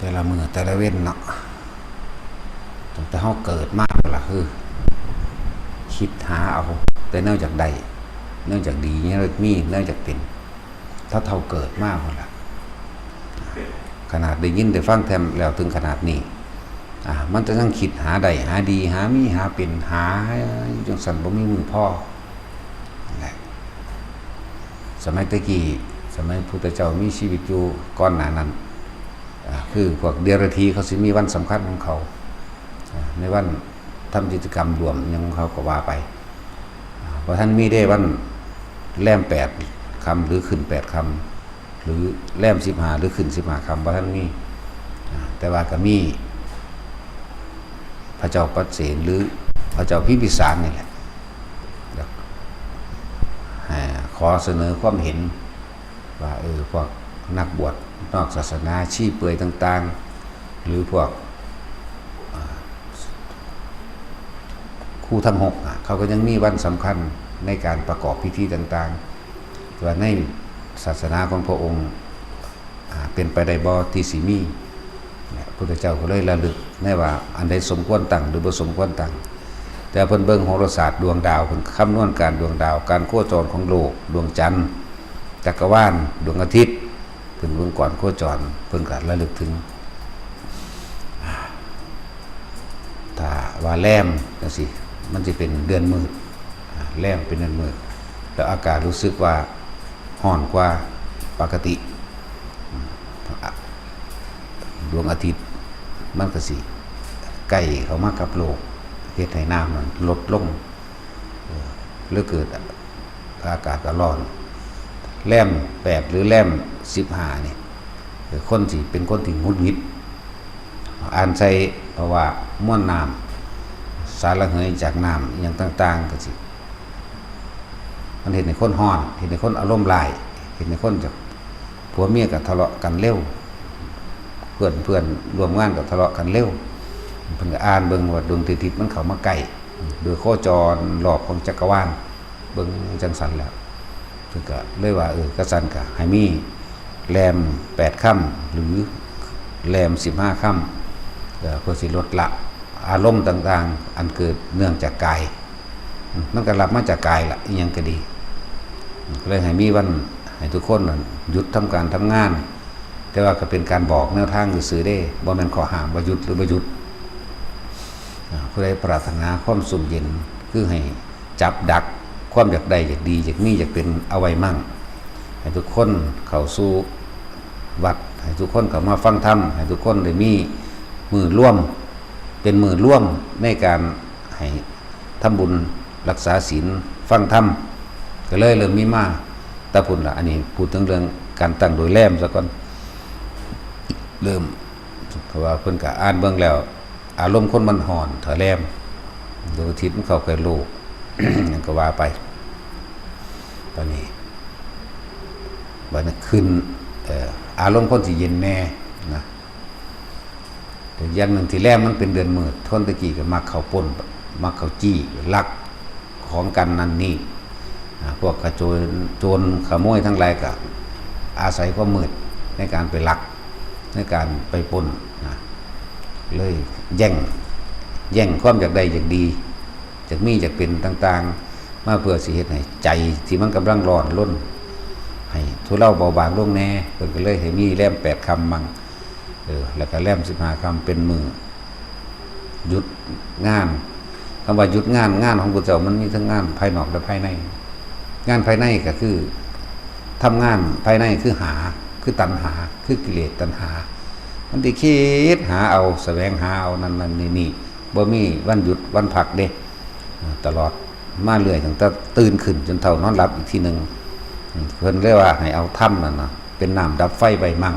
ແຕ່ລະມື້ແຕ່ລະເວັນເນາະ ຕັ້ງແຕ່ເຮົາເກີດມາພຸ້ນລະ ຄືຄິດຫາເອົາແຕ່ແນວຢາກໄດ້ ແນວຢາກດີ ແນວຢາກມີ ແນວຢາກເປັນ ເທົ່າເທົ່າເກີດມາພຸ້ນລະ ຂະໜາດໄດ້ຍິນໄດ້ຟັງແທ້ແລ້ວເຖິງຂະໜາດນີ້ ອາ ມັນກໍຍັງຄິດຫາໄດ້ ຫາດີ ຫາມີ ຫາເປັນ ຫາຢູ່ຈັ່ງຊັ້ນ ບໍ່ມີມື້ພໍ ນັ້ນແຫຼະ ສະໄໝແຕ່ກີ້ ສະໄໝພຸດທະເຈົ້າມີຊີວິດຢູ່ກ່ອນໜ້ານັ້ນ ອາ ຄືພວກເດຍລະທີເຂົາຊິມີວັນສຳຄັນຂອງເຂົາ ອາ ໃນວັນທຳກິດຈະກຳລວມຫຍັງຂອງເຂົາກໍວ່າໄປ ອາ ບໍ່ທັນມີເດ້ ວັນແລມແປດຄ່ຳ ຫຼື ຂຶ້ນແປດຄ່ຳ ຫຼື ແລມສິບຫ້າ ຫຼື ຂຶ້ນສິບຫ້າຄ່ຳ ບໍ່ທັນມີ ອາ ແຕ່ວ່າກໍມີພະເຈົ້າປັດເສນ ຫຼື ພະເຈົ້າພິມພິສານນີ້ແຫຼະ ຢາກ ອາ ຂໍສະເໜີຄວາມເຫັນ ວ່າ ເອີ ພວກນັກບວດນອກສາສະໜາ ຊີເປືອຍຕ່າງໆ ຫຼື ພວກ ອາ ຄູທັງຫົກ ອາ ເຂົາກໍຍັງມີວັນສຳຄັນໃນການປະກອບພິທີຕ່າງໆ ແຕ່ວ່າໃນສາສະໜາຂອງພະອົງ ອາ ເປັນໄປໄດ້ບໍ່ທີ່ຊິມີ ແລະ ພຸດທະເຈົ້າກໍເລີຍລະລຶກໃນວ່າ ອັນໃດສົມຄວນຕັ້ງ ຫຼື ບໍ່ສົມຄວນຕັ້ງ ແຕ່ເພິ່ນເບິ່ງໂຫລະສາດດວງດາວ ເພິ່ນຄຳນວນການດວງດາວ ການໂຄຈອນຂອງໂລກ ດວງຈັນ ຈັກກະວານ ດວງອາທິດ ເພິ່ນເບິ່ງກ່ອນໂຄຈອນ ເພິ່ນກໍລະລຶກເຖິງ ຖ້າວ່າແລມຈັ່ງຊີ້ ມັນຊິເປັນເດືອນມືດ ອາ ແລມເປັນເດືອນມືດ ແລ້ວອາກາດຮູ້ສຶກວ່າຮ້ອນກວ່າປົກກະຕິ ອາ ດວງອາທິດມັນກໍຊິໃກ້ເຂົ້າມາກັບໂລກ ເຮັດໃຫ້ນ້ຳນັ້ນລົດລົງ ເອີ ຫຼືເກີດອາກາດກໍຮ້ອນ ແລມແປດ ຫຼື ແລມສິບຫ້ານີ້ ເອີ ຄົນຊິເປັນຄົນທີ່ຫງຸດຫງິດ ອ່ານໃສ່ ເພາະວ່າມວນນ້ຳ ສາລະເຫຍຈາກນ້ຳອີ່ຫຍັງຕ່າງໆ ກໍຊິ ມັນເຮັດໃຫ້ຄົນຮ້ອນ ເຮັດໃຫ້ຄົນອາລົມຮ້າຍ ເຮັດໃຫ້ຄົນຈະ ຜົວເມຍກໍທະເລາະກັນເລັວ ເພື່ອນ ເພື່ອນຮ່ວມງານກໍທະເລາະກັນເລັວ ເພິ່ນກໍອ່ານເບິ່ງວ່າດວງອາທິດມັນເຂົ້າມາໃກ້ ໂດຍໂຄຈອນລອບຂອງຈັກກະວານ ເບິ່ງຈັ່ງຊັ້ນແລ້ວ ເພິ່ນກໍເລີຍວ່າ ເອີ ກະຊັ້ນກໍໃຫ້ມີແລມແປດຄ່ຳ ຫຼື ແລມສິບຫ້າຄ່ຳ ເພື່ອ ເພື່ອຊິລົດລະອາລົມຕ່າງໆ ອັນເກີດເນື່ອງຈາກກາຍ ມັນກໍຮັບມາຈາກກາຍລະ ອີ່ຫຍັງກໍດີ ກໍເລີຍໃຫ້ມີວັນ ໃຫ້ທຸກຄົນນັ້ນຢຸດທຳການທຳງານ ແຕ່ວ່າກໍເປັນການບອກແນວທາງຊື່ໆເດ້ ບໍ່ແມ່ນຂໍ້ຫ້າມວ່າຢຸດ ຫຼື ບໍ່ຢຸດ ອາ ຜູ້ໃດປາດຖະໜາຄວາມຊຸ່ມເຢັນ ຄືໃຫ້ຈັບດັກຄວາມຢາກໄດ້ ຢາກດີ ຢາກມີ ຢາກເປັນ ເອົາໄວ້ໝັ້ງ ໃຫ້ທຸກຄົນເຂົ້າສູ່ວັດ ໃຫ້ທຸກຄົນເຂົ້າມາຟັງທຳ ໃຫ້ທຸກຄົນໄດ້ມີມື້ລວມ ເປັນມື້ລວມໃນການໃຫ້ທຳບຸນ ລັກສາສິນ ຟັງທຳ ກໍເລີຍເລີ່ມມີມາແຕ່ພຸ້ນລະ ອັນນີ້ພູດເຖິງເລື່ອງການຕັ້ງໂດຍແລມຊະກ່ອນ ເລີ່ມ ເພາະວ່າເພິ່ນກໍອ່ານເບິ່ງແລ້ວ ອາລົມຄົນມັນຮ້ອນ ຖ້າແລມ ດວງອາທິດມັນເຂົ້າໃກ້ໂລກ ຫຍັງກໍວ່າໄປ ບາດນີ້ ບາດນີ້ຂຶ້ນ ເອີ ອາລົມຄົນຊິເຢັນແດ່ນະ ແຕ່ຢ່າງໜຶ່ງທີ່ແລມມັນເປັນເດືອນມືດ ຄົນແຕ່ກີ້ກໍມັກເຂົ້າປຸ້ນ ມັກເຂົ້າຈີ້ລັກຂອງກັນນັ້ນນີ້ ອາ ພວກຂະໂຈນ ໂຈນຂະໂມຍທັງຫຼາຍກໍອາໄສຄວາມມືດໃນການໄປລັກ ໃນການໄປປຸ້ນນະ ເລີຍແຍ່ງ ແຍ່ງຄວາມຢາກໄດ້ຢາກດີ ຢາກມີຢາກເປັນຕ່າງໆ ມາເພື່ອຊິເຮັດໃຫ້ໃຈທີ່ມັນກຳລັງຮ້ອນລົນ ໃຫ້ທຸເລົາເບົາບາງລົງແດ່ ເພິ່ນກໍເລີຍໃຫ້ມີແລມແປດຄ່ຳໝັ້ງ ເອີ ແລ້ວກໍແລມສິບຫ້າຄ່ຳເປັນມື້ຢຸດງານ ຄຳວ່າຢຸດງານ ງານຂອງພະເຈົ້າມັນມີທັງງານພາຍນອກ ແລະ ພາຍໃນ ງານພາຍໃນກໍຄືທຳງານພາຍໃນ ຄືຫາ ຄືຕັນຫາ ຄືກິເລດຕັນຫາ ມັນໄດ້ຄິດຫາເອົາ ສະແຫວງຫາເອົານັ້ນໆນີ້ໆ ບໍ່ມີວັນຢຸດວັນພັກເດ້ ຕະຫຼອດມາເລື້ອຍ ຕັ້ງແຕ່ຕື່ນຂຶ້ນຈົນເທົ່ານອນຫຼັບອີກທີໜຶ່ງ ເພິ່ນເລີຍວ່າໃຫ້ເອົາທຳນັ້ນນະ ເປັນນ້ຳດັບໄຟໄວ້ໝັ້ງ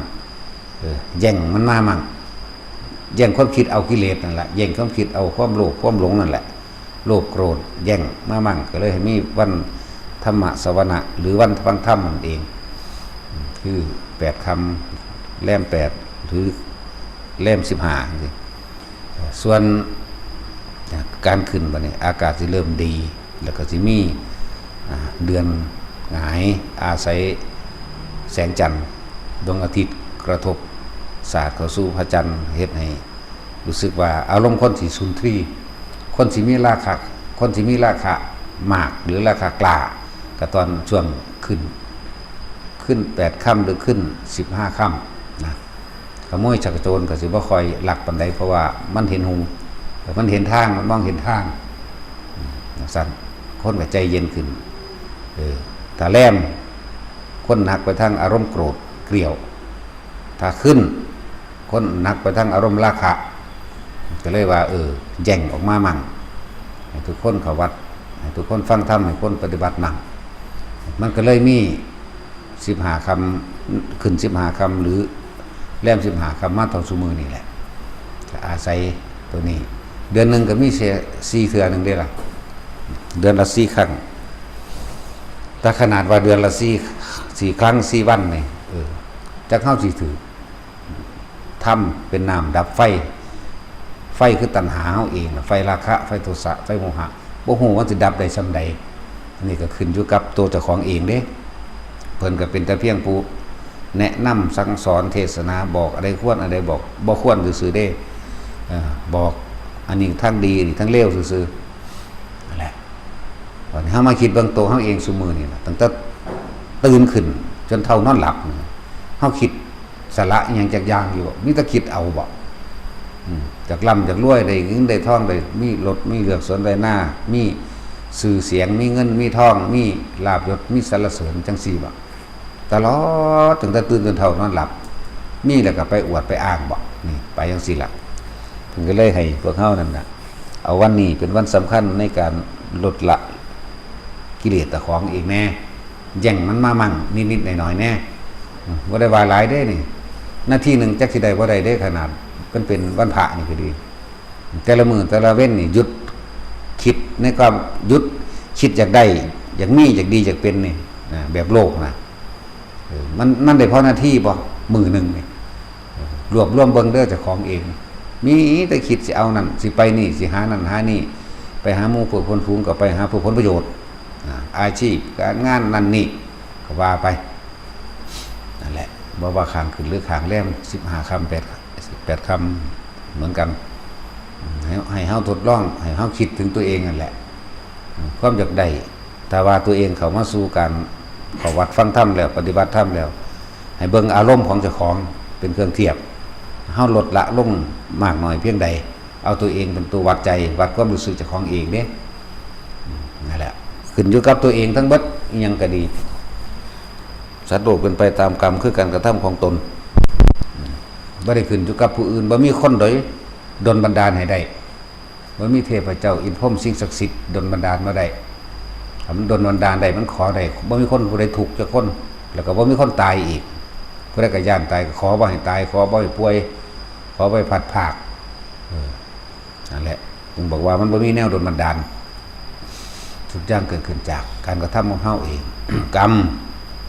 ເອີ ແຍ່ງມັນມາໝັ້ງ ແຍ່ງຄວາມຄິດເອົາກິເລດນັ້ນແຫຼະ ແຍ່ງຄວາມຄິດເອົາຄວາມໂລບຄວາມຫຼົງນັ້ນແຫຼະ ໂລບໂກດແຍ່ງມາໝັ້ງ ກໍເລີຍໃຫ້ມີວັນທຳມະສະວະນະ ຫຼື ວັນຟັງທຳນັ້ນເອງ ຄືແປດຄ່ຳ ແລມແປດ ຫຼື ແລມສິບຫ້າຈັ່ງຊີ້ ສ່ວນການຂຶ້ນບັດນີ້ ອາກາດຊິເລີ່ມດີ ແລ້ວກໍຊິມີ ອາ ເດືອນຫງາຍ ອາໄສແສງຈັນ ດວງອາທິດກະທົບ ສາດເຂົ້າສູ່ພະຈັນ ເຮັດໃຫ້ຮູ້ສຶກວ່າອາລົມຄົນທີ່ສຸນທຣີ, ຄົນທີ່ມີລາຄະ, ຄົນທີ່ມີລາຄະມາກ ຫຼື ລາຄະກ້າ ກໍຕອນຊ່ວງຂຶ້ນ, ຂຶ້ນແປດຄ່ຳ ຫຼື ຂຶ້ນສິບຫ້າຄ່ຳນະ. ຂະໂມຍຊັກໂຈນກໍຊິບໍ່ຄ່ອຍລັກປານໃດ ເພາະວ່າມັນເຫັນຮູ, ມັນເຫັນທາງ, ມັນມອງເຫັນທາງ ອືມ ຈັ່ງຊັ້ນ ຄົນກໍໃຈເຢັນຂຶ້ນ. ເອີ ຖ້າແລມ ຄົນໜັກໄປທາງອາລົມໂກຣດກຣຽວ, ຖ້າຂຶ້ນ ຄົນໜັກໄປທາງອາລົມລາຄະ. ກໍເລີຍວ່າ ເອີ ແຍ່ງອອກມາໝັ່ງ ໃຫ້ທຸກຄົນເຂົ້າວັດ, ໃຫ້ທຸກຄົນຟັງທຳ, ໃຫ້ຄົນປະຕິບັດໝັ່ງ. ມັນກໍເລີຍມີສິບຫ້າຄ່ຳ, ຂຶ້ນສິບຫ້າຄ່ຳ ຫຼື ແລມສິບຫ້າຄ່ຳມາເທົ່າຊຸມື້ນີ້ແຫຼະ. ກໍອາໄສໂຕນີ້ ເດືອນໜຶ່ງກໍມີແຕ່ສີ່ເທື່ອໜຶ່ງເດ້ລະ, ເດືອນລະສີ່ຄັ້ງ. ແຕ່ຂະໜາດວ່າເດືອນລະສີ່, ສີ່ຄັ້ງ ສີ່ວັນນີ້ ເອີ ຈັກເຮົາຊິຖືກ ທຳເປັນນ້ຳດັບໄຟ. ໄຟຄືຕັນຫາເຮົາເອງ, ໄຟລາຄະ, ໄຟໂທສະ, ໄຟໂມຫະ, ບໍ່ຮູ້ວ່າຊິດັບໄດ້ຊ່ຳໃດ. ອັນນີ້ກໍຂຶ້ນຢູ່ກັບໂຕເຈົ້າຂອງເອງເດ້. ເພິ່ນກໍເປັນແຕ່ພຽງຜູ້ແນະນຳ, ສັ່ງສອນ, ເທດສະໜາ, ບອກອັນໃດຄວນ, ອັນໃດບອກບໍ່ຄວນຊື່ໆເດ້. ເອີ ບອກອັນນີ້ທາງດີ, ອັນນີ້ທາງເລວຊື່ໆ ນັ້ນແຫຼະ. ບັດນີ້ເຮົາມາຄິດເບິ່ງໂຕເຮົາເອງຊຸມື້ນີ້ນະ, ຕັ້ງແຕ່ຕື່ນຂຶ້ນຈົນເທົ່ານອນຫຼັບ, ເຮົາຄິດສະຫຼະອີ່ຫຍັງຈັກຢ່າງຢູ່ບໍ່? ມີແຕ່ຄິດເອົາບໍ? ອືມ ຢາກລ່ຳຢາກລວຍ, ໄດ້ເງິນໄດ້ທອງ, ໄດ້ມີລົດມີເຮືອນສວນໄຮ່ນາ, ມີຊື່ສຽງ, ມີເງິນມີທອງ, ມີລາບຍົດ, ມີສັນລະເສີນ ຈັ່ງຊີ້ບໍ? ຕະຫຼອດ ຕັ້ງແຕ່ຕື່ນຈົນເທົ່ານອນຫຼັບ, ມີແລ້ວກໍໄປອວດໄປອ້າງບໍ? ນີ້ ໄປຈັ່ງຊີ້ລະ. ເພິ່ນກໍເລີຍໃຫ້ພວກເຮົານັ້ນນະ ເອົາວັນນີ້ເປັນວັນສຳຄັນໃນການລົດລະກິເລດຕາຂອງເອງແດ່, ແຍ່ງມັນມາໝັ່ງນິດໆໜ້ອຍໆແດ່. ອືມ ບໍ່ໄດ້ວ່າຫຼາຍເດ້ນີ້, ນາທີໜຶ່ງຈັກຊິໄດ້ບໍ່ໄດ້ເດ້, ຂະໜາດມັນເປັນວັນພະນີ້ກໍດີ. ແຕ່ລະມື້ແຕ່ລະເວັນນີ້ ຢຸດຄິດໃນຄວາມ, ຢຸດຄິດຢາກໄດ້, ຢາກມີ, ຢາກດີ, ຢາກເປັນນີ້ນະ, ແບບໂລກນະ. ເອີ ມັນ, ມັນໄດ້ພໍນາທີບໍ່? ມື້ໜຶ່ງນີ້ ເອີ ລວບລວມເບິ່ງເດີເຈົ້າຂອງເອງ, ມີແຕ່ຄິດຊິເອົານັ້ນ, ຊິໄປນີ້, ຊິຫານັ້ນຫານີ້, ໄປຫາໝູ່ພວກເພື່ອນຝູງ, ກໍໄປຫາເພື່ອຜົນປະໂຫຍດ, ອາ, ອາຊີບ, ການງານ, ນັ້ນນີ້, ກໍວ່າໄປ. ນັ້ນແຫຼະ, ບໍ່ວ່າຂ້າງຂຶ້ນ ຫຼື ຂ້າງແລມ, ສິບຫ້າຄ່ຳ, ແປດ, ແປດຄ່ຳ ເໝືອນກັນ. ໃຫ້, ໃຫ້ເຮົາທົດລອງ, ໃຫ້ເຮົາຄິດເຖິງຕົວເອງນັ້ນແຫຼະ. ຄວາມຢາກໄດ້, ຖ້າວ່າຕົວເອງເຂົ້າມາສູ່ການເຂົ້າວັດຟັງທຳແລ້ວ, ປະຕິບັດທຳແລ້ວ, ໃຫ້ເບິ່ງອາລົມຂອງເຈົ້າຂອງເປັນເຄື່ອງທຽບ. ເຮົາລົດລະລົງມາກໜ້ອຍພຽງໃດ, ເອົາຕົວເອງເປັນຕົວວັດໃຈ, ວັດຄວາມຮູ້ສຶກເຈົ້າຂອງເອງເດ້. ນັ້ນແຫຼະ, ຂຶ້ນຢູ່ກັບຕົວເອງທັງເບິດ, ອີ່ຫຍັງກໍດີ. ສັດໂລກເປັນໄປຕາມກຳ ຄືການກະທຳຂອງຕົນ. ບໍ່ໄດ້ຂຶ້ນຢູ່ກັບຜູ້ອື່ນ, ບໍ່ມີຄົນໃດດົນບັນດານໃຫ້ໄດ້. ບໍ່ມີເທບພະເຈົ້າ, ອິນພົມ, ສິ່ງສັກສິດດົນບັນດານມາໄດ້. ຖ້າມັນດົນບັນດານໄດ້, ມັນຂໍໄດ້, ບໍ່ມີຄົນຜູ້ໃດທຸກຈັກຄົນ, ແລ້ວກໍບໍ່ມີຄົນຕາຍອີກ. ຜູ້ໃດກໍຢ້ານຕາຍ, ກໍຂໍບໍ່ໃຫ້ຕາຍ, ຂໍບໍ່ໃຫ້ປ່ວຍ, ຂໍບໍ່ໃຫ້ພັດພາກ. ເອີ ນັ້ນແຫຼະ, ຈຶ່ງບອກວ່າມັນບໍ່ມີແນວດົນບັນດານ, ທຸກຢ່າງເກີດຂຶ້ນຈາກການກະທຳຂອງເຮົາເອງ. ກຳ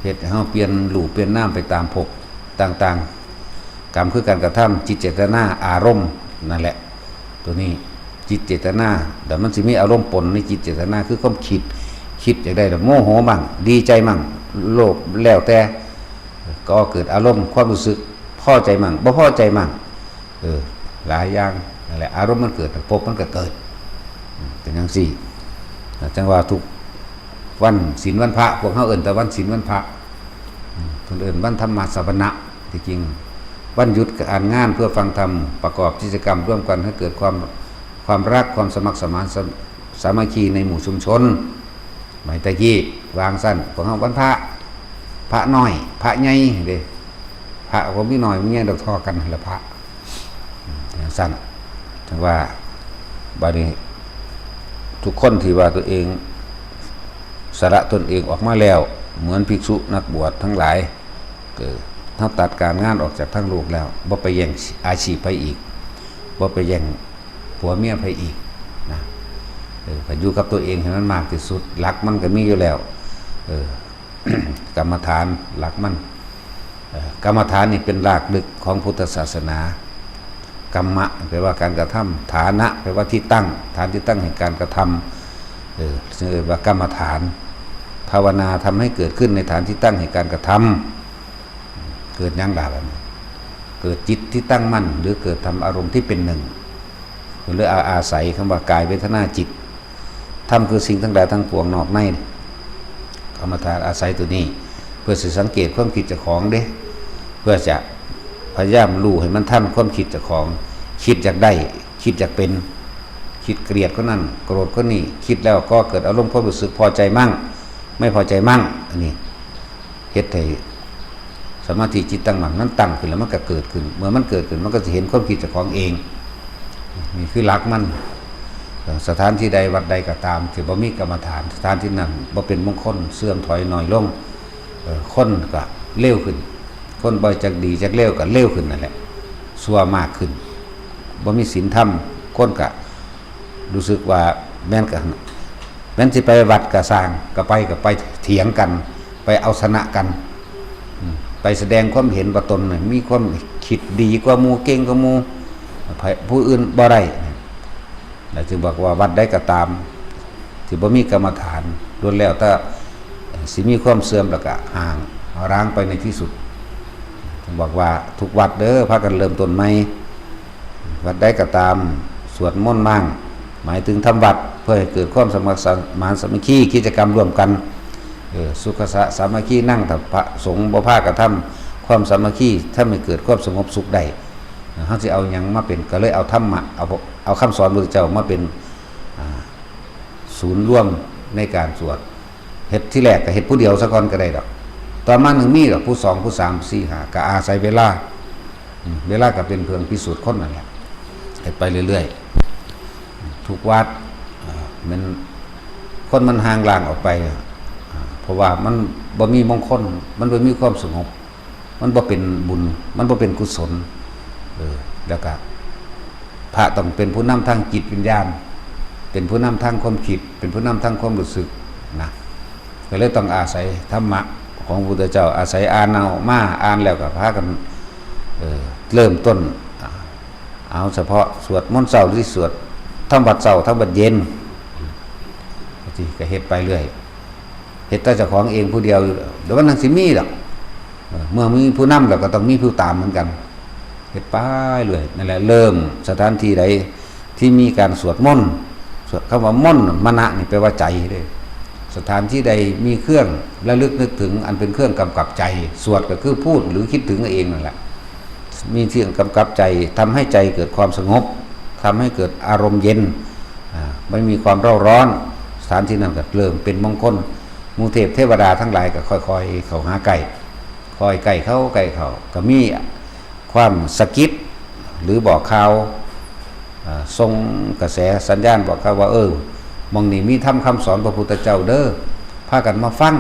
ເຮັດໃຫ້ເຮົາປ່ຽນຮູບປ່ຽນນາມໄປຕາມພົບຕ່າງໆ. ກຳຄືການກະທຳ, ຈິດເຈດຕະນາ, ອາລົມ, ນັ້ນແຫຼະ. ຕົວນີ້ຈິດເຈດຕະນາ, ແລ້ວມັນຊິມີອາລົມປົນໃນຈິດເຈດຕະນາ ຄືຄວາມຄິດ, ຄິດຢາກໄດ້ແລ້ວໂມໂຫໝັ່ງ, ດີໃຈໝັ່ງ, ໂລບ, ແລ້ວແຕ່, ກໍເກີດອາລົມຄວາມຮູ້ສຶກພໍໃຈໝັ່ງ, ບໍ່ພໍໃຈໝັ່ງ. ເອີ ຫຼາຍຢ່າງ. ນັ້ນແຫຼະ, ອາລົມມັນເກີດ, ພົບມັນກໍເກີດ. ເປັນຈັ່ງຊີ້. ຈັ່ງວ່າທຸກວັນສິນວັນພະ, ພວກເຮົາເອີ້ນແຕ່ວັນສິນວັນພະ. ເພິ່ນເອີ້ນວັນທຳມະສະວະນະ. ທີ່ຈິງວັນຢຸດການງານເພື່ອຟັງທຳ, ປະກອບກິດຈະກຳຮ່ວມກັນໃຫ້ເກີດຄວາມ, ຄວາມລັກ, ຄວາມສະໝັກສະໝານ, ສາ, ສາມັກຄີໃນໝູ່ຊຸມຊົນ. ສະໄໝແຕ່ກີ້ວ່າຈັ່ງຊັ້ນ, ພວກເຮົາວັນພະ, ພະນ້ອຍ, ພະໃຫຍ່ເດ້. ພະບໍ່ມີນ້ອຍມີໃຫຍ່ດອກ, ທໍ່ກັນຫັ້ນລະພະ. ຈັ່ງຊັ້ນ, ຈັ່ງວ່າ ບາດນີ້ທຸກຄົນທີ່ວ່າຕົວເອງສະຫຼະຕົນເອງອອກມາແລ້ວ, ເໝືອນພິກສຸນັກບວດທັງຫຼາຍ, ເອີ ເຮົາຕັດການງານອອກຈາກທາງໂລກແລ້ວ, ບໍ່ໄປແຍ່ງອາຊີບໃຜອີກ, ບໍ່ໄປແຍ່ງຜົວເມຍໃຜອີກນະ. ເອີ ກໍຢູ່ກັບຕົວເອງໃຫ້ມັນມາກທີ່ສຸດ, ຫຼັກມັນກໍມີຢູ່ແລ້ວ. ເອີ ກຳມະຖານຫຼັກມັນ, ເອີ ກຳມະຖານນີ້ເປັນລາກເລິກຂອງພຸດທະສາສະໜາ. ກຳມະ ແປວ່າການກະທຳ, ຖານະ ແປວ່າທີ່ຕັ້ງ, ຖານທີ່ຕັ້ງແຫ່ງການກະທຳ, ເອີ ເອີ້ນວ່າກຳມະຖານ. ພາວະນາທຳໃຫ້ເກີດຂຶ້ນໃນຖານທີ່ຕັ້ງແຫ່ງການກະທຳ. ເກີດຫຍັງລະບາດນີ້? ເກີ ເກີດຈິດທີ່ຕັ້ງໝັ້ນ ຫຼື ເກີດທຳອາລົມທີ່ເປັນໜຶ່ງ. ເພິ່ນເລີຍອາ ອາໄສຄຳວ່າ ກາຍ ເວທະນາ ຈິດ ທຳຄືສິ່ງທັງຫຼາຍທັງປວງນອກໃນ. ກຳມະຖານອາໄສໂຕນີ້ ເພື່ອຊິສັງເກດຄວາມຄິດເຈົ້າຂອງເດ້ ເພື່ອຈະພະຍາຍາມຮູ້ໃຫ້ມັນທັນຄວາມຄິດເຈົ້າຂອງ. ຄິດຢາກໄດ້ ຄິດຢາກເປັນ ຄິດກຽດຄົນນັ້ນ ໂກຣດຄົນນີ້ ຄິດແລ້ວກໍເກີດອາລົມຄວາມຮູ້ສຶກພໍໃຈມັ້ງ ໄມ່ພໍໃຈມັ້ງ. ອັນນີ້ເຮັດໃຫ້ສະມາທິຈິດຕັ້ງໝັ້ນ ມັນຕັ້ງຂຶ້ນແລ້ວມັນກໍເກີດຂຶ້ນ. ເມື່ອມັນເກີດຂຶ້ນ ມັນກໍຈະເຫັນຄວາມຄິດເຈົ້າຂອງເອງ. ນີ້ຄືຫຼັກມັນ. ເອີ ສະຖານທີ່ໃດ ວັດໃດກໍຕາມ ທີ່ບໍ່ມີກຳມະຖານ ສະຖານທີ່ນັ້ນບໍ່ເປັນມົງຄົນ ເສື່ອມຖອຍໜ້ອຍລົງ. ເອີ ຄົນກໍເລວຂຶ້ນ ຄົນບໍ່ຈັກດີຈັກເລວກໍເລວຂຶ້ນນັ້ນແຫຼະ ຊົ່ວມາກຂຶ້ນ. ບໍ່ມີສິນທຳ ຄົນກໍຮູ້ສຶກວ່າແມ່ນກະ ແມ່ນຊິໄປວັດກໍຊ່າງ ກໍໄປ ກໍໄປຖຽງກັນ ໄປເອົາຊະນະກັນ ອືມ ໄປສະແດງຄວາມເຫັນວ່າຕົນນັ້ນມີຄວາມຄິດດີກວ່າໝູ່ ເກັ່ງກວ່າໝູ່ ໃຜ ຜູ້ອື່ນບໍ່ໄດ້. ແລ້ວຈຶ່ງບອກວ່າວັດໃດກໍຕາມທີ່ບໍ່ມີກຳມະຖານ ລ້ວນແລ້ວແຕ່ຊິມີຄວາມເສື່ອມ ແລ້ວກໍຮ້າງ ຮ້າງໄປໃນທີ່ສຸດ. ຈຶ່ງບອກວ່າທຸກວັດເດີ ພາກັນເລີ່ມຕົ້ນໃໝ່. ວັດໃດກໍຕາມ ສວດມົນມ້າງ ໝາຍເຖິງທຳວັດ ເພື່ອໃຫ້ເກີດຄວາມສະໝັກສະໝານສາມັກຄີ ກິດຈະກຳຮ່ວມກັນ. ເອີ ສຸຂະສະສາມັກຄີນັງ ຖ້າພະສົງບໍ່ພາກັນທຳຄວາມສາມັກຄີ ທຳໃຫ້ເກີດຄວາມສະຫງົບສຸກໄດ້. ເຮົາຊິເອົາຫຍັງມາເປັນ ກໍເລີຍເອົາທຳມະ ເອົາ ເອົາຄຳສອນພະພຸດທະເຈົ້າມາເປັນ ອ່າ ສູນລວມໃນການສວດ. ເຮັດທີແລກກໍເຮັດຜູ້ດຽວຊະກ່ອນກໍໄດ້ດອກ. ຕໍ່ມາຈັ່ງມີດອກ ຜູ້ສອງ ຜູ້ສາມ ສີ່ ຫ້າ ກໍອາໄສເວລາ. ອືມ ເວລາກໍເປັນເຄື່ອງພິສູດຄົນນັ້ນແຫຼະ. ເຮັດໄປເລື້ອຍໆ ທຸກວັດ ເອີ ແມ່ນຄົນມັນຫ່າງລາງອອກໄປ ເພາະວ່າມັນບໍ່ມີມົງຄົນ ມັນບໍ່ມີຄວາມສະຫງົບ. ມັນບໍ່ເປັນບຸນ ມັນບໍ່ເປັນກຸສົນ. ເອີ ແລ້ວກະພະຕ້ອງເປັນຜູ້ນຳທາງຈິດວິນຍານ ເປັນຜູ້ນຳທາງຄວາມຄິດ ເປັນຜູ້ນຳທາງຄວາມຮູ້ສຶກນະ. ກໍເລີຍຕ້ອງອາໄສທຳມະຂອງພະພຸດທະເຈົ້າ ອາໄສອ່ານເອົາມາ ອ່ານແລ້ວກໍພາກັນ ເອີ ເລີ່ມຕົ້ນ ເອົາສະເພາະສວດມົນເຊົ້າ ຫຼື ສວດທຳວັດເຊົ້າ ທຳວັດເຢັນ ຈັ່ງຊີ້ ກໍເຮັດໄປເລື້ອຍ. ເຮັດແຕ່ເຈົ້າຂອງເອງຜູ້ດຽວຢູ່ ແລ້ວມັນຈັ່ງຊິມີດອກ. ເອີ ເມື່ອມີຜູ້ນຳແລ້ວກໍຕ້ອງມີຜູ້ຕາມເໝືອນກັນ. ເຮັດໄປເລື້ອຍ. ນັ້ນແຫຼະ ເລີ່ມສະຖານທີ່ໃດທີ່ມີການສວດມົນ ສວດ ຄຳວ່າມົນ ມະນະນີ້ແປວ່າໃຈເດ້. ສະຖານທີ່ໃດມີເຄື່ອງລະລຶກນຶກເຖິງ ອັນເປັນເຄື່ອງກຳກັບໃຈ ສວດກໍຄືພູດ ຫຼື ຄິດເຖິງເອງນັ້ນແຫຼະ. ມີເຄື່ອງກຳກັບໃຈ ທຳໃຫ້ໃຈເກີດຄວາມສະຫງົບ ທຳໃຫ້ເກີດອາລົມເຢັນ ອາ ບໍ່ມີຄວາມເຣົາຮ້ອນ. ສະຖານທີ່ນັ້ນກໍເລີ່ມເປັນມົງຄົນ. ໝູ່ເທບເທວະດາທັງຫຼາຍກໍຄ່ອຍໆເຂົ້າຫາໃກ້ ຄ່ອຍໃກ້ເຂົ້າ ໃກ້ເຂົ້າ ກໍມີຄວາມສະກິດ ຫຼື ບອກຂ່າວ ເອີ ສົ່ງກະແສສັນຍານບອກຂ່າວວ່າ ເອີ ໝ່ອງນີ້ມີທຳຄຳສອນພະພຸດທະເຈົ້າເດີ ພາກັນມາຟັງ.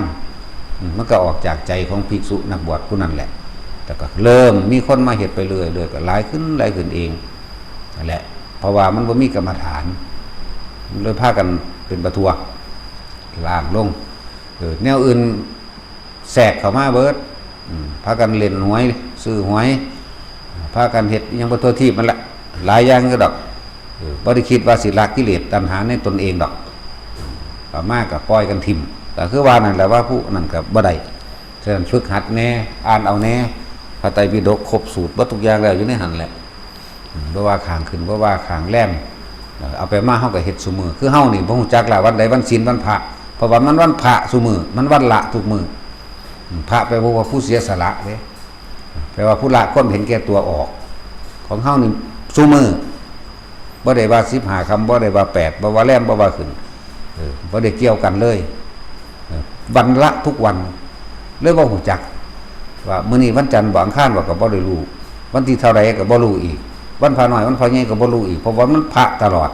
ອືມ ມັນກໍອອກຈາກໃຈຂອງພິກສຸນັກບວດຜູ້ນັ້ນແຫຼະ. ແລ້ວກໍເລີ່ມມີຄົນມາເຮັດໄປເລື້ອຍໆ ກໍຫຼາຍຂຶ້ນ ຫຼາຍຂຶ້ນເອງນັ້ນແຫຼະ. ເພາະວ່າມັນບໍ່ມີກຳມະຖານ ມັນເລີຍພາກັນເປັນປະທ້ວງ ລ້າງລົງ. ເອີ ແນວອື່ນແຊກເຂົ້າມາເບີດ. ອືມ ພາກັນຫຼິ້ນຫວຍ ຊື້ຫວຍ ພາກັນເຮັດອີ່ຫຍັງໄປທົ່ວທີບນັ້ນແຫຼະ ຫຼາຍຢ່າງຢູ່ດອກ. ເອີ ບໍ່ໄດ້ຄິດວ່າຊິລະກິເລດຕັນຫາໃນຕົນເອງດອກ. ກໍມາກໍປ່ອຍກັນຖິ້ມ ກໍຄືວ່ານັ້ນແຫຼະ ວ່າຜູ້ນັ້ນກໍບໍ່ໄດ້. ສະນັ້ນຝຶກຫັດແດ່ ອ່ານເອົາແດ່ ພະໄຕປິດົກຄົບສູດເບິດທຸກຢ່າງແລ້ວ ຢູ່ໃນຫັ້ນແຫຼະ. ອືມ ບໍ່ວ່າຂ້າງຂຶ້ນ ບໍ່ວ່າຂ້າງແລມ ເອົາໄປມາເຮົາກໍເຮັດຊຸມື້. ຄືເຮົານີ້ບໍ່ຮູ້ຈັກລະ ວັນໃດວັນສິນ ວັນພະ ເພາະວ່າມັນວັນພະຊຸມື້ ມັນວັນລະທຸກມື້. ອືມ ພະແປວ່າຜູ້ເສຍສະຫຼະເດ້ ແປວ່າຜູ້ລະຄວາມເຫັນແກ່ຕົວອອກ. ຂອງເຮົານີ້ຊຸມື້ ບໍ່ໄດ້ວ່າສິບຫ້າຄ່ຳ ບໍ່ໄດ້ວ່າແປດ ບໍ່ວ່າແລມ ບໍ່ວ່າຂຶ້ນ ເອີ ບໍ່ໄດ້ກ່ຽວກັນເລີຍ. ເອີ ວັນລະທຸກວັນ ເລີຍບໍ່ຮູ້ຈັກວ່າມື້ນີ້ວັນຈັນບໍ ອັງຄານບໍ ກໍບໍ່ໄດ້ຮູ້ ວັນທີເທົ່າໃດກໍບໍ່ຮູ້ອີກ ວັນພະນ້ອຍ ວັນພະໃຫຍ່ກໍບໍ່ຮູ້ອີກ ເພາະວ່າມັນພະຕະຫຼອດ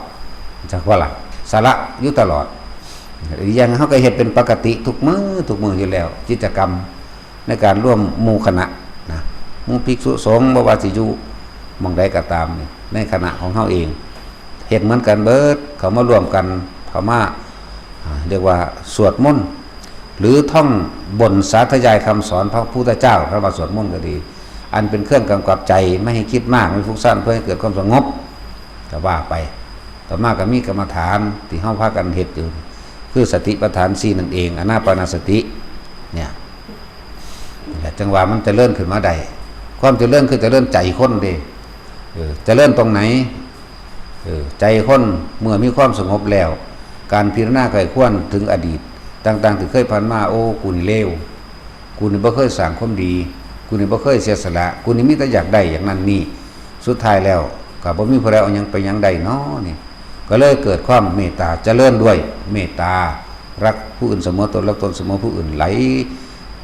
ຈັກວ່າລະ ສະຫຼະຢູ່ຕະຫຼອດ. ອີກຢ່າງເຮົາກໍເຮັດເປັນປົກກະຕິທຸກມື້ ທຸກມື້ຢູ່ແລ້ວ ກິດຈະກຳໃນການລວມໝູ່ຄະນະນະ ໝູ່ພິກສຸສົງ ບໍ່ວ່າຊິຢູ່ໝ່ອງໃດກໍຕາມນີ້ ໃນຄະນະຂອງເຮົາເອງ ເຮັດເໝືອນກັນເບິດ ເຂົ້າມາລວມກັນ ເຂົ້າມາ ອ່າ ຮຽກວ່າສວດມົນ ຫຼື ທ່ອງບົນສາທະຍາຍຄຳສອນພະພຸດທະເຈົ້າ. ຄຳວ່າສວດມົນກໍດີ ອັນເປັນເຄື່ອງກຳກັບໃຈ ໄມ່ໃຫ້ຄິດມາກ ໄມ່ຟຸກຊັນ ເພື່ອໃຫ້ເກີດຄວາມສະຫງົບ ກໍວ່າໄປ. ຕໍ່ມາກໍມີກຳມະຖານທີ່ເຮົາພາກັນເຮັດຢູ່ ຄືສະຕິປະທານສີ່ນັ້ນເອງ ອານາປານະສະຕິ ເນຍ ນີ້ແຫຼະ ຈັ່ງວ່າມັນຈະເລີນຂຶ້ນມາໄດ້. ຄ ຄວາມຈະເລີນຄືຈະເລີນໃຈຄົນເດ້. ເອີ ຈະເລີນຕົງໃນ? ເອີ ໃຈຄົນເມື່ອມີຄວາມສະຫງົບແລ້ວ, ການພິຈາລະນາໃຄ່ຄວນເຖິງອະດີດຕ່າງໆທີ່ເຄີຍຜ່ານມາ, ໂອ້ ກູນີ້ເລວ, ກູນີ້ບໍ່ເຄີຍສ້າງຄວາມດີ, ກູນີ້ບໍ່ເຄີຍເສຍສະຫຼະ, ກູນີ້ມີແຕ່ຢາກໄດ້ຢາກນັ້ນນີ້, ສຸດທ້າຍແລ້ວກໍບໍ່ມີຜູ້ໃດເອົາຫຍັງໄປຫຍັງໄດ້ເນາະນີ້. ກໍເລີຍເກີດຄວາມເມດຕາ, ຈະເລີນດ້ວຍເມດຕາ, ຮັກຜູ້ອື່ນສະເໝີຕົນ, ຮັກຕົນສະເໝີຜູ້ອື່ນ, ໄຫຼ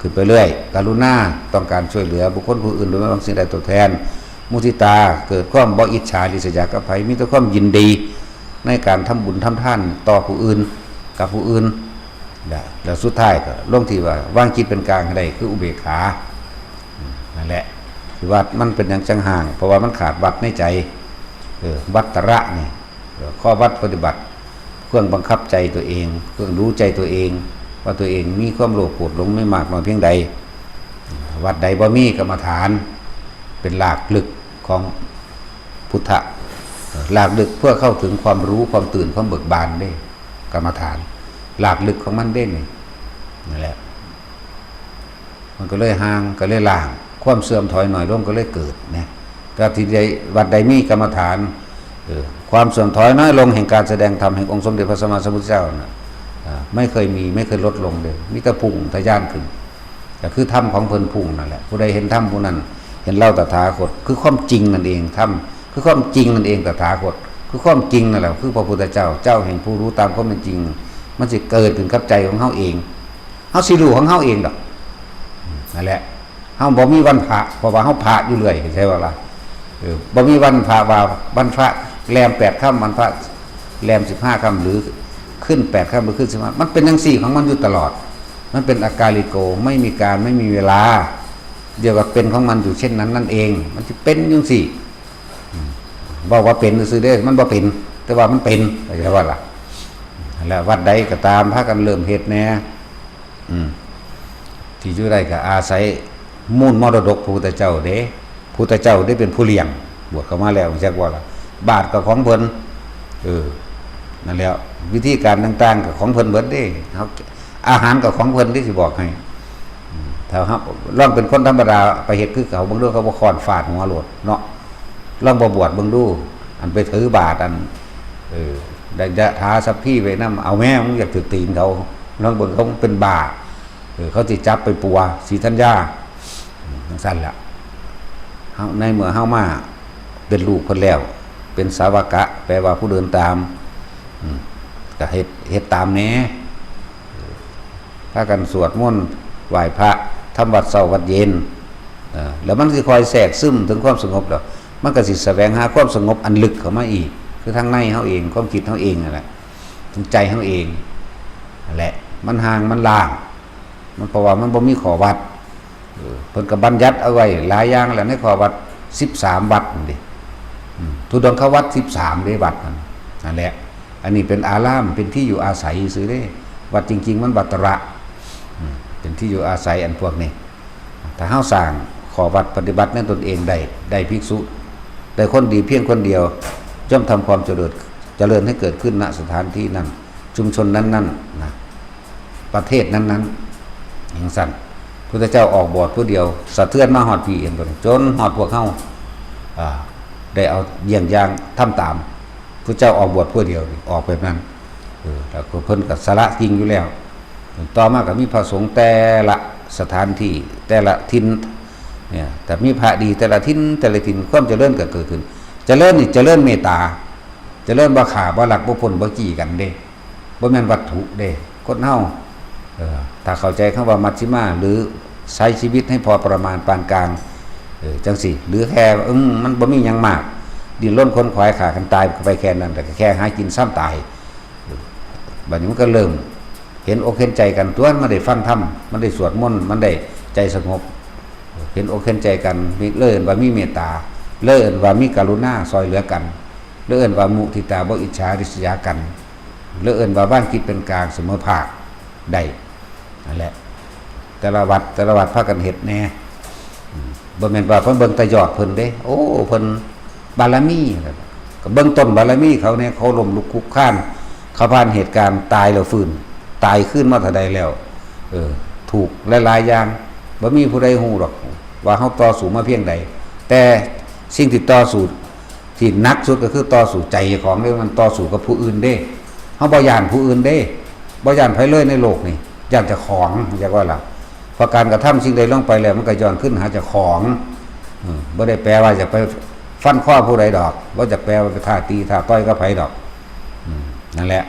ຂຶ້ນໄປເລື້ອຍ. ກະລຸນາ, ຕ້ອງການຊ່ວຍເຫຼືອບຸກຄົນຜູ້ອື່ນໂດຍບໍ່ຫວັງສິ່ງໃດຕອບແທນ. ມຸທິຕາ, ເກີດຄວາມບໍ່ອິດສາລິດສະຢາກັບໃຜ, ມີແຕ່ຄວາມຍິນດີໃນການທຳບຸນທຳທານຕໍ່ຜູ້ອື່ນ, ກັບຜູ້ອື່ນ. ແລະ ແລະສຸດທ້າຍກໍລົງທີ່ວ່າວາງຈິດເປັນກາງໃຫ້ໄດ້ ຄືອຸເບກຂາ. ນັ້ນແຫຼະ ທີ່ວ່າມັນເປັນຫຍັງຈັ່ງຮ້າງ, ເພາະວ່າມັນຂາດວັດໃນໃຈ. ເອີ ວັດຕະລະນີ້ ຂໍ້ວັດປະຕິບັດ, ເຄື່ອງບັງຄັບໃຈຕົວເອງ, ເຄື່ອງດູໃຈຕົວເອງ ວ່າຕົວເອງມີຄວາມໂລບໂກດຫຼົງມີມາກນ້ອຍພຽງໃດ. ວັດໃດບໍ່ມີກຳມະຖານ ເປັນລາກເລິກຂອງພຸດທະ, ລາກເລິກເພື່ອເຂົ້າເຖິງຄວາມຮູ້, ຄວາມຕື່ນ, ຄວາມເບີກບານເດ້. ກຳມະຖານ ລາກເລິກຂອງມັນເດ້ນີ້. ນັ້ນແຫຼະ ມັນກໍເລີຍຫ່າງ, ກໍເລີຍລ້າງ, ຄວາມເສື່ອມຖອຍໜ້ອຍລົງກໍເລີຍເກີດນະ. ແຕ່ທີ່ໃດ ວັດໃດມີກຳມະຖານ, ເອີ ຄວາມເສື່ອມຖອຍນ້ອຍລົງແຫ່ງການສະແດງທຳແຫ່ງອົງສົມເດັດພະສຳມາສຳພຸດທະເຈົ້ານະ ອາ ໄມ່ເຄີຍມີ, ໄມ່ເຄີຍລົດລົງເລີຍ, ມີແຕ່ພຸ່ງທະຍານຂຶ້ນ. ກໍຄືທຳຂອງເພິ່ນພຸ່ງນັ້ນແຫຼະ. ຜູ້ໃດເຫັນທຳຜູ້ນັ້ນ ເຫັນລາວຕະຖາຄົດ, ຄືຄວາມຈິງນັ້ນເອງ. ທຳຄືຄວາມຈິງນັ້ນເອງ, ຕະຖາຄົດຄືຄວາມຈິງນັ້ນແຫຼະ, ຄືພະພຸດທະເຈົ້າ, ເຈົ້າແຫ່ງຜູ້ຮູ້ຕາມຄວາມເປັນຈິງ. ມັນຊິເກີດຂຶ້ນກັບໃຈຂອງເຮົາເອງ, ເຮົາຊິຮູ້ຂອງເຮົາເອງດອກ. ນັ້ນແຫຼະ ເຮົາບໍ່ມີວັນພະ ເພາະວ່າເຮົາພະຢູ່ເລື້ອຍ, ເຫັນໃຊ່ບໍ່ລະ? ເອີ ບໍ່ມີວັນພະວ່າວັນພະແລມແປດຄ່ຳ, ວັນພະແລມສິບຫ້າຄ່ຳ ຫຼື ຂຶ້ນແປດຄ່ຳ ຫຼື ຂຶ້ນສິບຫ້າ. ມັນເປັນຈັ່ງຊີ້ຂອງມັນຢູ່ຕະຫຼອດ. ມັນເປັນອາກາລິໂກ, ໄມ່ມີການ, ໄມ່ມີເວລາ, ດຽວກໍເປັນຂອງມັນຢູ່ເຊັ່ນນັ້ນນັ້ນເອງ. ມັນຊິເປັນຈັ່ງຊີ້. ອືມ ເວົ້າວ່າເປັນຊື່ໆເດ້, ມັນບໍ່ເປັນ, ແຕ່ວ່າມັນເປັນ, ເຂົ້າໃຈບໍ່ລະ? ແລະ ວັດໃດກໍຕາມ ພາກັນເລີ່ມເຮັດແດ່. ອືມ ທີ່ຢູ່ໄດ້ກໍອາໄສມູນມໍລະດົກພະພຸດທະເຈົ້າເດ້, ພຸດທະເຈົ້າເດ້ເປັນຜູ້ລ້ຽງ, ບວດເຂົ້າມາແລ້ວ ຮູ້ຈັກບໍ່ລະ? ບາດກໍຂອງເພິ່ນ. ເອີ ນັ້ນແຫຼະ, ວິທີການຕ່າງໆກໍຂອງເພິ່ນເບິດເດ້. ເຮົາ ອາຫານກໍຂອງເພິ່ນເດ້ ຊິບອກໃຫ້. ອືມ ຖ້າເຮົາລອງເປັນຄົນທຳມະດາໄປເຮັດຄືເຂົາເບິ່ງດູ, ເຂົາບໍ່ຄ້ອນຟາດຫົວໂລດເນາະ. ລອງບໍ່ບວດເບິ່ງດູ, ອັນໄປຖືບາດ ອັນ ເອີ ໄດ້ຍະຖາສັບພີໄວ້ນຳ, ເອົາແມ້ ມຶງຢາກຖືກຕີນເຂົາ, ລອງເບິ່ງ, ເຂົາເປັນບ້າ. ເອີ ເຂົາຊິຈັບໄປປົວສີທັນຍາ. ອືມ ຈັ່ງຊັ້ນລະ. ເຮົາ ໃນເມື່ອເຮົາມາເປັນລູກເພິ່ນແລ້ວ, ເປັນສາວະກະ ແປວ່າຜູ້ເດີນຕາມ. ອືມ ກໍເຮັດ ເຮັດຕາມແດ່. ພາກັນສວດມົນ ໄຫວ້ພະ ທຳວັດເຊົ້າວັດເຢັນ. ເອີ ແລ້ວມັນຊິຄ່ອຍແຊກຊຶມເຖິງຄວາມສະຫງົບ, ແລ້ວມັນກໍຊິສະແຫວງຫາຄວາມສະຫງົບອັນເລິກເຂົ້າມາອີກ, ຄືທາງໃນເຮົາເອງ, ຄວາມຄິດເຮົາເອງນັ້ນແຫຼະ, ທາງໃຈເຮົາເອງນັ້ນແຫຼະ. ມັນຫ່າງ ມັນລາງ, ມັນ ເພາະວ່າມັນບໍ່ມີຂໍ້ວັດ. ເອີ ເພິ່ນກໍບັນຍັດເອົາໄວ້ຫຼາຍຢ່າງແຫຼະ ໃນຂໍ້ວັດສິບສາມວັດນັ້ນເດ້. ອືມ ທຸດົງຄະວັດສິບສາມເດ້ ວັດນັ້ນ ນັ້ນແຫຼະ. ອັນນີ້ເປັນອາລາມ ເປັນທີ່ຢູ່ອາໄສຊື່ເດ້, ວັດຈິງໆມັນວັດຕະລະ. ອືມ ເປັນທີ່ຢູ່ອາໄສອັນພວກນີ້. ຖ້າເຮົາສ້າງຂໍ້ວັດປະຕິບັດໃນຕົນເອງໄດ້, ໄດ້ພິກສຸ, ໄດ້ຄົນດີພຽງຄົນດຽວ, ຍ່ອມທຳຄວາມຈະເລີນ, ຈະເລີນໃຫ້ເກີດຂຶ້ນ ນະ ສະຖານທີ່ນັ້ນ, ຊຸມຊົນນັ້ນໆນະ, ປະເທດນັ້ນໆ. ຈັ່ງຊັ້ນ ພຸດທະເຈົ້າອອກບວດຜູ້ດຽວ ສະເທືອນມາຮອດພີ້ ເຫັນບໍ່? ຈົນຮອດພວກເຮົາ ອາ ໄດ້ເອົາຢ້ຽງຢ່າງທຳຕາມ. ພຸດທະເຈົ້າອອກບວດຜູ້ດຽວນີ້ ອອກແບບນັ້ນ. ເອີ ແລ້ວກໍເພິ່ນກໍສະຫຼະຈິງຢູ່ແລ້ວ. ຕໍ່ມາກໍມີພະສົງແຕ່ລະສະຖານທີ່ ແຕ່ລະຖິ່ນ ເອີ ແຕ່ມີພະດີແຕ່ລະຖິ່ນ ແຕ່ລະຖິ່ນ ຄວາມຈະເລີນກໍເກີດຂຶ້ນ. ຈະເລີນນີ້ ຈະເລີນເມດຕາ, ຈະເລີນບໍ່ຂ້າ ບໍ່ລັກ ບໍ່ປົນ ບໍ່ຈີ້ກັນເດ້. ບໍ່ແມ່ນວັດຖຸເດ້. ຄົນເຮົາ ເອີ ຖ້າເຂົ້າໃຈຄຳວ່າມັດຊິມາ ຫຼື ໃຊ້ຊີວິດໃຫ້ພໍປະມານປານກາງ ເອີ ຈັ່ງຊີ້ ຫຼື ແຄ່ ອືມ ມັນບໍ່ມີຫຍັງມາກ ດີ້ນລົນຂົນຂວາຍຂ້າກັນຕາຍໄປແຄ່ນັ້ນ ແລ້ວກໍແຄ່ຫາກິນຊຳຕາຍ. ເອີ ບັດນີ້ມັນກໍເລີ່ມເຫັນອົກເຫັນໃຈກັນຕົວະ, ມັນໄດ້ຟັງທຳ, ມັນໄດ້ສວດມົນ, ມັນໄດ້ໃຈສະຫງົບ, ເຫັນອົກເຫັນໃຈກັນ, ເລີຍເອີ້ນວ່າມີເມດຕາ, ເລີຍເອີ້ນວ່າມີກະລຸນາຊ່ອຍເຫຼືອກັນ, ເລີຍເອີ້ນວ່າມຸທິຕາ ບໍ່ອິດສາລິດສະຢາກັນ. ຫຼືເອີ້ນວ່າວາງຈິດເປັນກາງສະເໝີພາກໄດ້ນັ້ນແຫຼະ. ແຕ່ລະວັດ ແຕ່ລະວັດພາກັນເຮັດແດ່. ອືມ ບໍ່ແມ່ນວ່າເພິ່ນເບິ່ງແຕ່ຍອດເພິ່ນເດ້. ໂອ້ ເພິ່ນບາລະມີ, ກໍເບິ່ງຕົ້ນບາລະມີເຂົາແດ່, ເຂົາລົ້ມລຸກຄຸກຄານ, ເຂົາຜ່ານເຫດການຕາຍແລ້ວຟື້ນ, ຕາຍຄືນມາເທົ່າໃດແລ້ວ. ເອີ ທຸກຫຼາຍໆຢ່າງ, ບໍ່ມີຜູ້ໃດຮູ້ດອກ. ວ່າເຮົາຕໍ່ສູ້ມາພຽງໃດ, ແຕ່ສິ່ງທີ່ຕໍ່ສູ້ທີ່ໜັກສຸດກໍຄືຕໍ່ສູ້ໃຈຂອງເດ້, ມັນຕໍ່ສູ້ກັບຜູ້ອື່ນເດ້. ເຮົາບໍ່ຢ້ານຜູ້ອື່ນເດ້, ບໍ່ຢ້ານໃຜເລີຍໃນໂລກນີ້, ຢ້ານເຈົ້າຂອງ, ເຈົ້າວ່າລະ. ເພາະການກະທຳສິ່ງໃດລົງໄປແລ້ວ ມັນກໍຍ້ອນຄືນຫາເຈົ້າຂອງ. ເອີ ບໍ່ໄດ້ແປວ່າຈະໄປຟັນຄໍຜູ້ໃດດອກ, ບໍ່ຈະແປວ່າໄປທ້າຕີທ້າຕ່ອຍກັບໃຜດອກ. ອືມ ນັ້ນແຫຼະ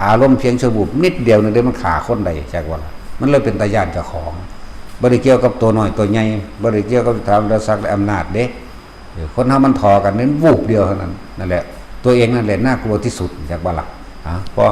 ອາລົມພຽງຊົ່ວວູບນິດດຽວໜຶ່ງເດ້ ມັນຂ້າຄົນໄດ້ ຈັກວ່າລະ. ມັນເລີຍເປັນຕາຢ້ານເຈົ້າຂອງ, ບໍ່ໄດ້ກ່ຽວກັບຕົວນ້ອຍຕົວໃຫຍ່, ບໍ່ໄດ້ກ່ຽວກັບຖານະສັກ ແລະ ອຳນາດເດ້. ເອີ ຄົນເຮົາມັນທໍ້ກັນໃນວູບດຽວເທົ່ານັ້ນ. ນັ້ນແຫຼະ ຕົວເອງນັ້ນແຫຼະໜ້າກົວທີ່ສຸດ ຈັກວ່າລະ. ອາ ພໍ